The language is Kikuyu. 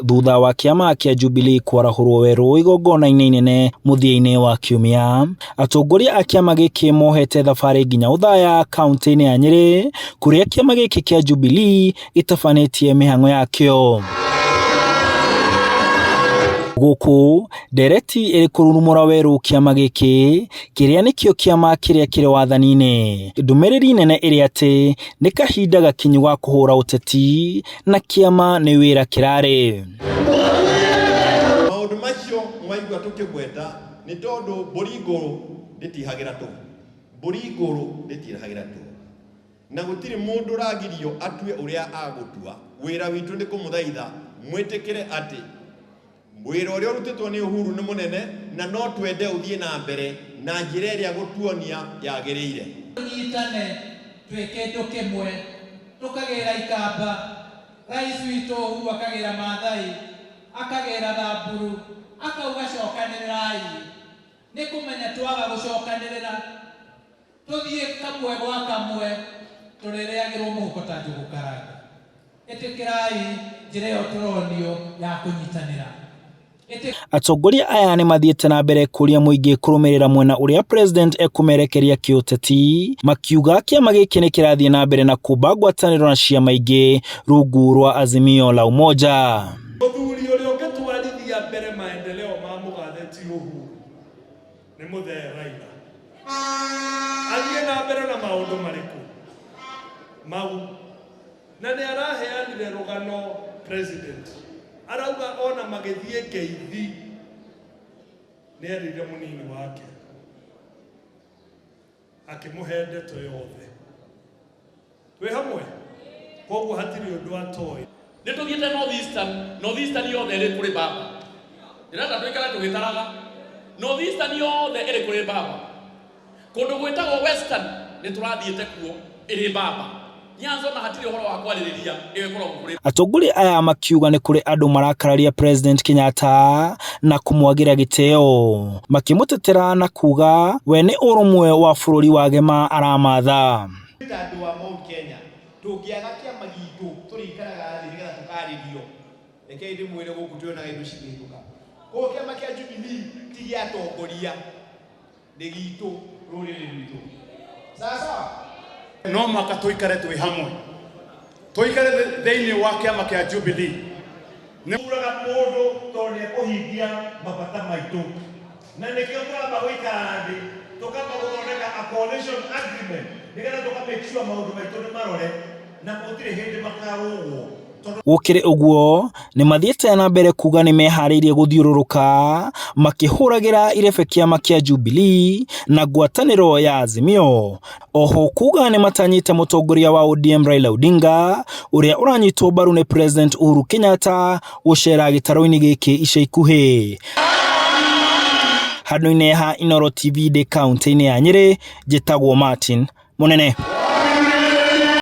thutha wa kĩama kĩa Jubilee kwarahũrwo werũ igongona-inĩ inene mũthia-inĩ wa kiumia. Atongoria a kĩama gĩkĩ mohete thabarĩ nginya Othaya kaunti-inĩ ya Nyĩrĩ kũrĩa kĩama gĩkĩ kĩa Jubilee gĩtabanĩtie mĩhang'o yakĩo. Gũkũ ndereti ĩrĩ kũrurumũra werũ kĩama gĩkĩ kĩrĩa nĩkĩo kĩama kĩrĩa kĩrĩ wathani-inĩ. Ndũmĩrĩri nene ĩrĩ atĩ nĩ kahinda gakinyu ga kũhũra ũteti na kĩama nĩ wĩra kĩrarĩ. Maũndũ macio mwaigua tũkĩgweta nĩ tondũ mbũri ngũrũ ndĩtihagĩra tũhu. Mbũri ngũrũ ndĩtihagĩra tũhu. Na gũtirĩ mũndũ ũragirio atue ũrĩa agũtua. Wĩra witũ nĩ kũmũthaitha mwĩtĩkĩre atĩ wĩra ũrĩa ũrutĩtwo nĩ Uhuru nĩ mũnene na no twende ũthiĩ na mbere na njĩra ĩrĩa gũtuonia yagĩrĩire. Tũnyitane twĩ kĩndũ kĩmwe, tũkagĩra ikamba, Rais witũ Uhuru akagĩra Maathai, akagĩra Thamburu, akauga cokanĩrĩrai. Nĩ kũmenya twaga gũcokanĩrĩra, Tũthiĩ kamwe gwa kamwe tũrĩrĩagĩrwo mũhuko ta njũgũ karanga. Ĩtĩkĩrai njĩra ĩyo tũronio ya kũnyitanĩra. Atongoria aya nĩ mathiĩte na mbere kũria mũingĩ kũrũmĩrĩra mwena ũrĩa President ekũmerekeria kĩũteti, makiuga kĩama gĩkĩ nĩ kĩrathiĩ na mbere na kũmba ngwatanĩro na ciama ingĩ rungu rwa Azimio la Umoja. Mũthuri ũrĩa ũngĩtwarithia mbere maendeleo ma mũgathe ti Uhuru. Nĩ mũthee Raila. Athiĩ na mbere na maũndũ marĩkũ? Mau. Na nĩ araheanire rũgano president. Arauga ona magĩthiĩ ngeithi nĩ erire mũnini wake akĩmũhe ndeto yothe. Twĩ hamwe? Koguo hatirĩ ũndũ atoĩ. Nĩ tũthiĩte North Eastern, North Eastern yothe ĩrĩ kũrĩ baba. Ndĩrenda tũikare tũgĩtaraga. North Eastern yothe ĩrĩ kũrĩ baba. Kũndũ gwĩtagwo Western nĩ tũrathiĩte kuo ĩrĩ baba. Nyanza ona hatirĩ ũhoro wa kwarĩrĩria ĩyo ĩkoragwo kũrĩ Atongoria aya makiuga nĩ kũrĩ andũ marakararia President Kenyatta na kũmwagĩra gĩtĩo, makĩmũtetera na kuga we nĩ ũrũmwe wa bũrũri wa gema aramatha. Ta andũ a Mount Kenya tũngĩaga kĩama gitũ tũrĩikaraga thĩ nĩgetha tũkarĩrio. Rekei ndĩmwĩre gũkũ tuonaga indo cikĩhĩtũka. Koguo kĩama kĩa Jubilee ti gĩa atongoria, nĩ gitũ rũrĩrĩ rwitũ. Sawa sawa? No mũhaka tũikare twĩ hamwe, tũikare thĩinĩ wa kĩama kĩa Jubilee. Tũthuraga mũndũ tondũ nĩ ekũhingia mabata maitũ. Na nĩkĩo tũramba gũikara thĩ, tũkamba gũthondeka a coalition agreement nĩgetha tũka make sure maũndũ maitũ nĩ marore na gũtirĩ hĩndĩ makarũgwo tondũ. Gũkĩrĩ ũguo, nĩ mathiĩte na mbere kuga nĩ meharĩirie gũthiũrũrũka makĩhũragĩra irebe kĩama kĩa Jubilee na ngwatanĩro ya Azimio. Oho kuga nĩ matanyĩte mũtongoria wa ODM Raila Odinga ũrĩa ũranyitwo mbaru nĩ President Uhuru Kenyatta gũcera gĩtarũ-inĩ gĩkĩ ica ikuhĩ. Handũ-inĩ ha Inooro TV ndĩ kaũntĩ-inĩ ya Nyĩrĩ, njĩtagwo Martin Mũnene.